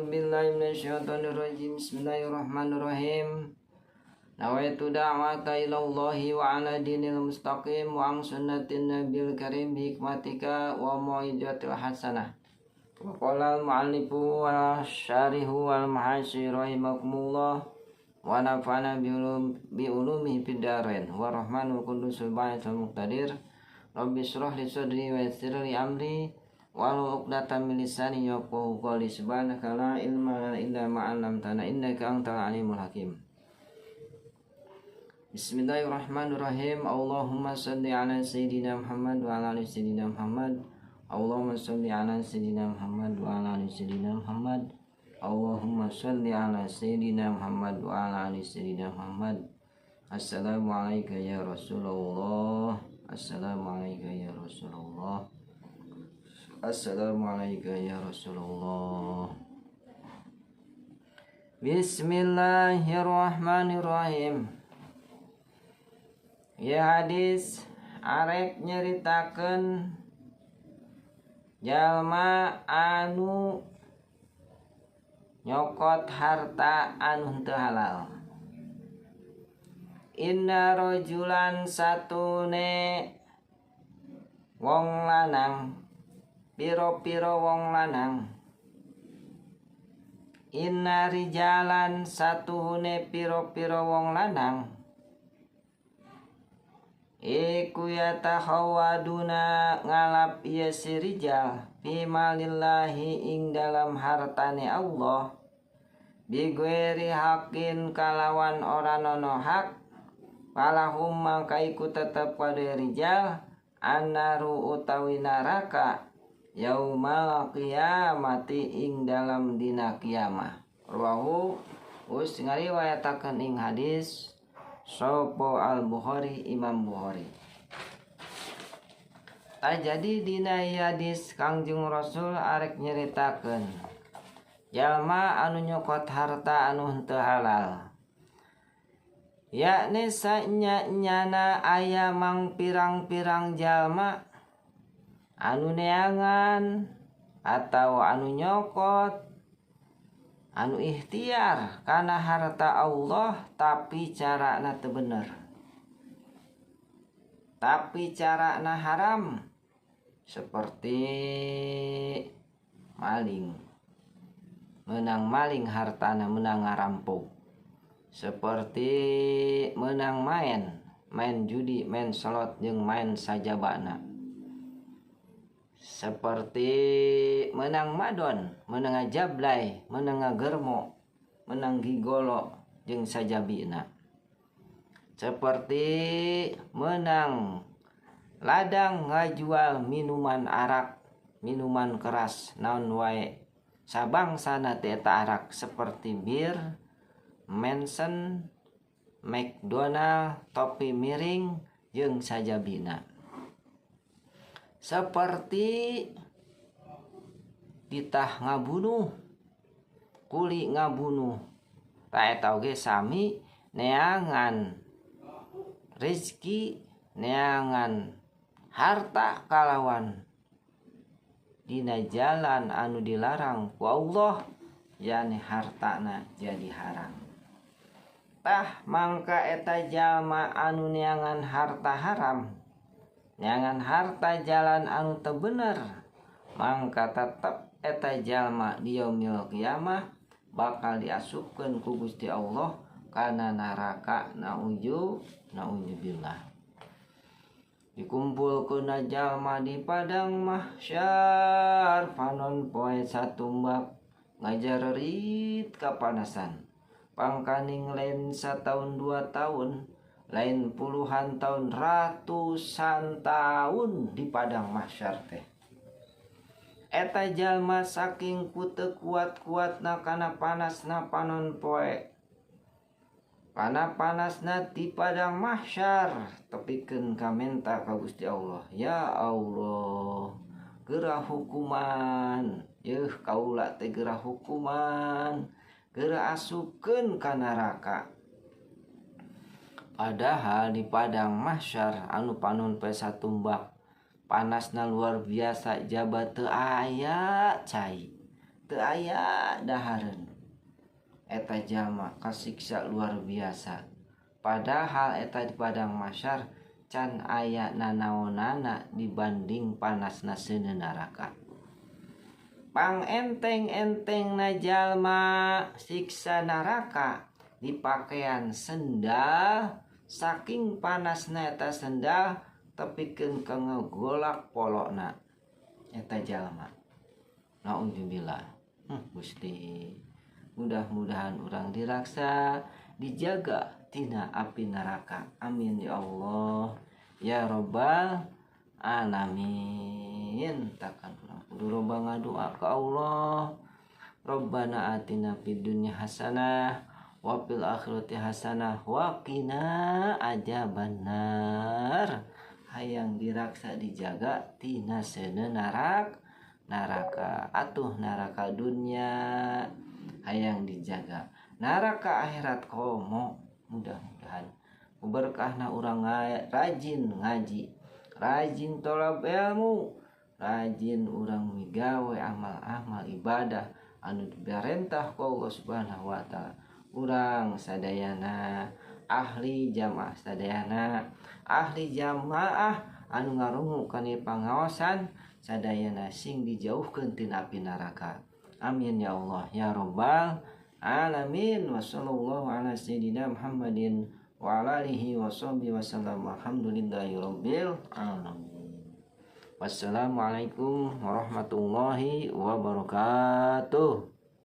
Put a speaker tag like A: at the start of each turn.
A: Billahi minasyaitonir rajim. Bismillahirrahmanirrahim. Nawaitu da'wata ilallahi wa ala dinil mustaqim wa an sunnatin nabil karim hikmatika wa mu'ijatil hasanah. Wa qala al-mu'allifu wa syarihu wal mahasi rahimakumullah wa nafa'ana bi ulumihi fid darain wa rahmanul qudusul ba'ithul muqtadir. Rabbi shrah li sadri wa yassir li amri walau uqdatan min lisani yafqahu qawli. Subhanaka la ilma lana illa ma 'allamtana innaka antal alimul hakim. Bismillahirrahmanirrahim. Allahumma shalli ala sayyidina Muhammad wa ala ali sayyidina Muhammad. Allahumma shalli ala sayyidina Muhammad wa ala ali sayyidina Muhammad. Allahumma shalli ala sayyidina Muhammad wa ala ali sayyidina Muhammad. Assalamualaikum ya Rasulullah. Assalamualaikum ya Rasulullah. Assalamualaikum ya Rasulullah. Bismillahirrahmanirrahim. Ya, hadis arek nyeritakeun jalma anu nyokot harta anu henteu halal. Inna rojulan, satune wong lanang, piro-piro wong lanang. Inna rijalan, satuhune piro-piro wong lanang iku yatakhawwaduna, ngalap ieu si rijal, fi malillahi, ing dalam hartane Allah, bighairi haqqin, kalawan ora nono hak. Falahum, mangka iku tetep kade rijal, annaru, utawi neraka, yaumal qiyamati, ing dalam dina kiamah. Rawahu, us ngariwayatakeun ing hadis sapa, Al Bukhari, Imam Bukhari. Tah, jadi dina hadis Kangjeng Rasul arek nyeritakeun jalma anu nyokot harta anu henteu halal, yakni sanya-nyana aya mang pirang-pirang jalma anu neangan atau anu nyokot, anu ikhtiar karena harta Allah, tapi cara teu bener, tapi cara haram, seperti maling, menang maling hartana, menang ngarampok, seperti menang main main judi, main slot jeung main sajabana, seperti menang madon, menang jablay, menang germo, menang gigolo jeung sajabina, seperti menang ladang ngajual minuman arak, minuman keras, naon wae sabangsana teh eta arak, seperti bir, Mansion, McDonald, topi miring jeung sajabina, seperti ditah ngabunuh, kuli ngabunuh. Tah, eta oge sami neangan rezeki, neangan harta kalawan dina jalan anu dilarang ku Allah, yani hartana jadi haram. Tah, mangka eta jalma anu neangan harta haram, neangan harta jalan anu teu bener, mangka tetep eta jalma di yaumil qiyamah bakal diasupkeun ku Gusti Allah kana neraka. Nauju naudzubillah. Dikumpulkeun jalma di padang mahsyar, panon poe satumbak ngajarerit kapanasan, pangkaning lain satahun 2 tahun, lain puluhan tahun, ratusan tahun di padang mahsyar teh. Eta jalma saking ku teu kuat-kuatna kana panasna panon poe, kana panasna di padang mahsyar, tepikeun kamenta ka Gusti Allah, "Ya Allah, geura hukuman yeuh kaula teh, geura hukuman, geura asupkeun ka neraka." Padahal di padang mahsyar anu panon poe satumbak panasna luar biasa, jaba teu aya cai. Teu aya dahareun. Eta jalma kasiksa luar biasa. Padahal eta di padang mahsyar can aya nanaonana dibanding panasna seuneu neraka. Pang enteng-entengna jalma siksa neraka dipakean sendal, saking panasna eta sendal tepikeun ka ngagolak polokna eta jalma. Naudzubillah. Gusti, mudah-mudahan urang diraksa, dijaga tina api neraka. Amin ya Allah ya Rabbal alamin. Takkan urang kudu loba ngadoa ka Allah. Rabbana atina fid dunya hasanah wa fil akhirati hasanah wa qina adzabannar. Hayang diraksa dijaga tina seuneu neraka. Atuh neraka dunia hayang dijaga, neraka akhirat komo. Mudah-mudahan berkahna urang rajin ngaji, rajin tolab ilmu, rajin urang migawe amal-amal ibadah anu diperintah ku Allah Subhanahu wa taala. Urang sadayana ahli jamaah, sadayana ahli jamaah anu ngarungu kana pangaosan sadayana sing dijauhkeun tina api neraka. Amin ya Allah ya Rabbal alamin. Wa sallallahu ala sayyidina Muhammadin wa ala alihi wa sahbihi wasallam. Alhamdulillahi rabbil alamin. Wassalamualaikum warahmatullahi wabarakatuh.